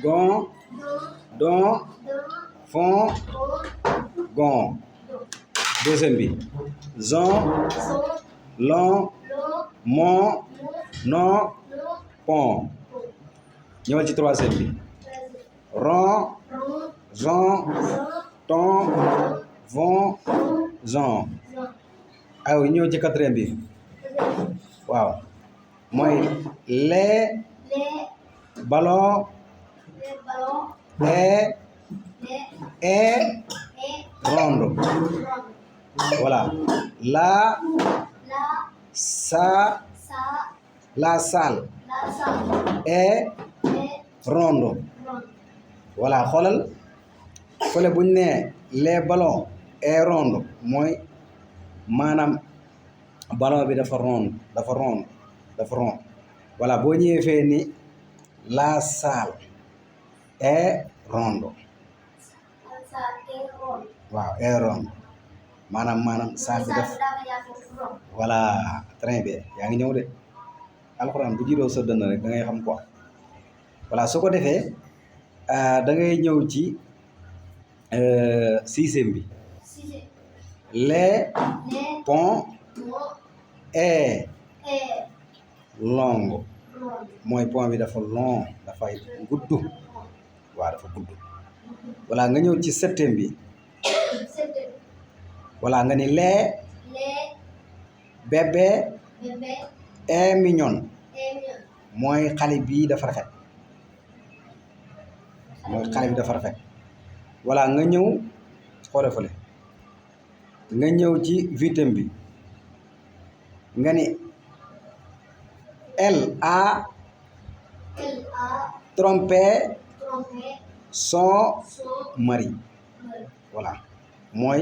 gon, don, fon, gon. Deuxième bi zon, lon, mon, non, pon. ñëwal ci troisième bi ron, zon, ton, von, zon. aywa ñëw ci quatrième bi waaw mooy les ballons est ronde. Voilà. La salle est ronde. Voilà xoolal fële bu ñu nee les ballons est ronde mooy maanaam ballon bi dafa rond. Voilà boo ñëwee fee ni la salle est ronde. waaw est ronde maanaam salle bi def voilà très bien yaa ngi ñëw de alxuraan bu jiitoo sa dënn rek da ngay xam quoi. voilà su ko defee da ngay ñëw ci sixième bi les ponts est long mooy pont bi dafa long dafay gudd waaw dafa gudd. voilà nga ñëw ci septième bi voilà nga ni les bébé est mignon mooy xale bi dafa rafet voilà nga ñëw xoole fële nga ñëw ci huitième bi nga ni elle a trompé son mari. voilà mooy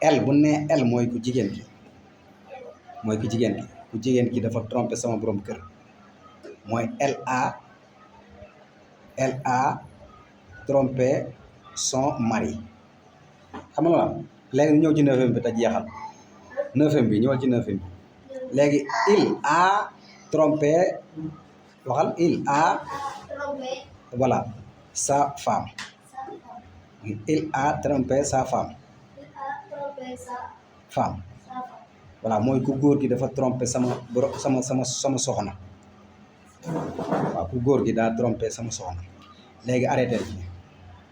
elle bu ne elle mooy ku jigéen ki dafa trompé sama borom kër mooy elle a trompé son mari. xam nga la léegi ñëw ci neuvième bi te jeexal neuvième bi ñëwal ci neuvième bi léegi il a trompé waxal il a voilà sa femme. il a trompé sa femme. voilà mooy ku góor gi dafa trompé sama soxna waaw ku góor gi daa trompé sama soxna léegi arrêté